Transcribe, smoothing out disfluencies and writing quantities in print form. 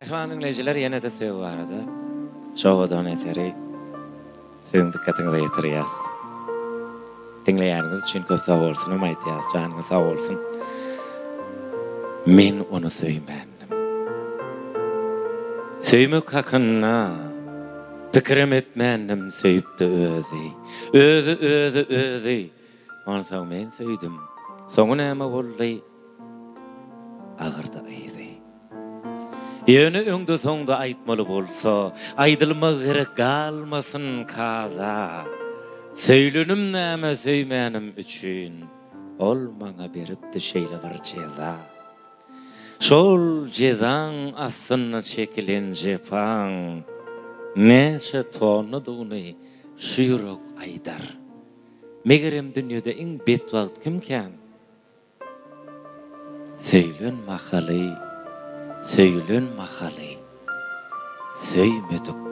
Mähriban diňleýjiler ýene-de söýgi barada şu owadan eseri siziň dykgatyňyza ýetirýäs. Diňleýäniňiz üçin köp sag bolsunam aýdýas, janyňyz sag bolsun. Men ony söýmändim. Söýmek hakynda pikirem etmändim söýüpdi özi. Özi özi özi. Onsoň men söýdüm. Soňy näme boldy? Agyrdy yzy. Ýöne öňde-soňda aýtmaly bolsa, aýdylmagy gerek galmasyn kaza. Söýlenim näme söýmänim üçin, ol maňa beripdi şeýle bir jeza. Şol jezaň astynda çekilen jepaň näçe tonnadygyny şu ýürek aýdar. Megerem dünýede iň betbagt kimkäm? Söýlen mahaly, söýülen mahaly, söýmedik.